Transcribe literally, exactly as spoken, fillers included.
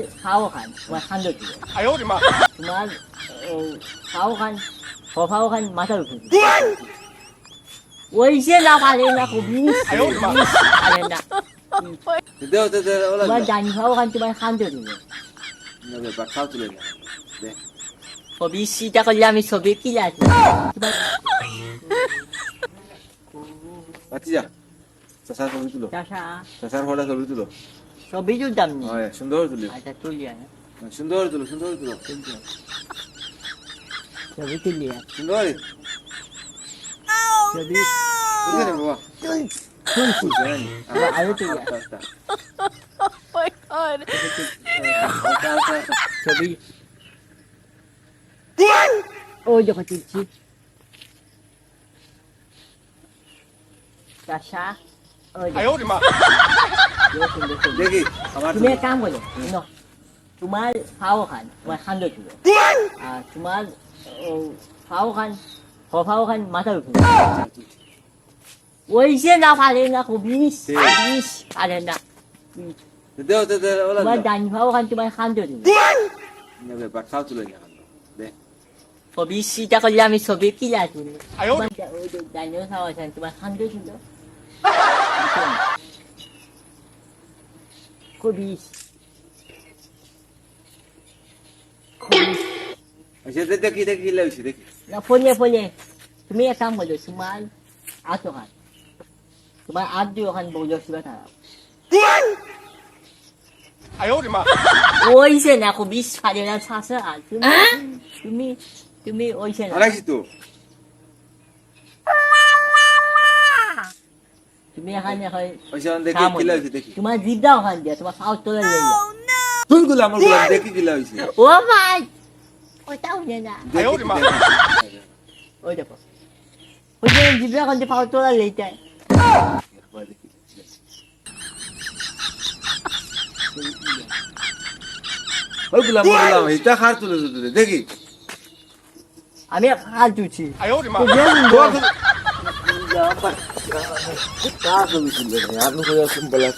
ফাও খান, তুমার কান্দো তুলো। তোমার, ও, ফাও খান, হ ফাও খান মাথার উপরে। অইছে না, পারে না, কবিস, কবিস, পারে না। দেও, দে, দে, ওলা তোমার দে। ডাইন ফাও খান তুমার কান্দো তুলো। না, বে, বাক্কাও তুলে না। দে। কবিস, ইটা করলে আমি ছবি কিলা তুলমু? বাতি যা। চাচার ছবি তুলো। চাচা। চাচার ফটো ছবি তুলো। ছবি তুলতাম নি? অয়, সুন্দর তুলি। আচ্ছা, তুলি আয়। সুন্দর তুলো, সুন্দর তুলো। ছবি তুলি আয়। সুন্দর। ছবি। তুলি রে বাবা। তুল, তুল, তুল। জানি। বাবা, আরো তুলি আয়। আচ্ছা, আচ্ছা। Oh my God. আচ্ছা, আচ্ছা, আচ্ছা। ছবি। ওই দেখো, তুলছি। চাচা, ওই দেখো। দেখি, আমার তুমি এক কাম করো, হুনো, তোমার ফাও খান, তোমার কান্দো তুলো। আর তোমার, ও, ফাও খান, হ ফাও খান মাথার উপরে। অইছে না, পারে না, কবিস, ঠিক। কবিস, পারে না। দেও, দে, দে, ওলা তোমার দে। ডাইন ফাও খান তোমার কান্দো তুলো। না, বে, বাক্কাও তুলে না, দে। কবিস, ইটা করলে আমি ছবি কিলা তুলমু? আয়ো। তোমার ডা-, ওই যে ডাইন ফাও খান তোমার কান্দো তুলো। কবিস। কবিস। আচ্ছা, দে-, দেখি, দেখি, কিলা অইছে, দেখি। না, ফলে, ফলে। তুমি এক কাম করো, তোমার আতো খান। তোমার আত দুই ওখান বউ দশ বার খারাপ। আয়ো রে মা। অইছে না, কবিস, পারে না, চাচা, আর তুমি, তুমি, তুমি অইছে না। হারাইছি তো। তুমি এখানে হয় অইছে, অন দেখি, কাম কিলা অইছে। অইছে, দেখি। তোমার জিভটা ওখান দিয়া, তোমার ফাও তোলা লইয়া। তুই গুলা আমার গুলা, দেখি কিলা অইছে। ও ভাই, ওটা উঠে না। দেখি, আয়ো রে মা। দেখি। ওই দেখো। ওই যে জিভটা ওখান দিয়ে ফাও তোলা লইতে। একবার দেখি। ওই গুলা, ওই গুলা, এটা কার তুলে তুলে, দেখি। আমি কার তুলছি। আয়ো রে মা। তো যে বল। কার তুলে তুলে, আমি কই আসুন বলা।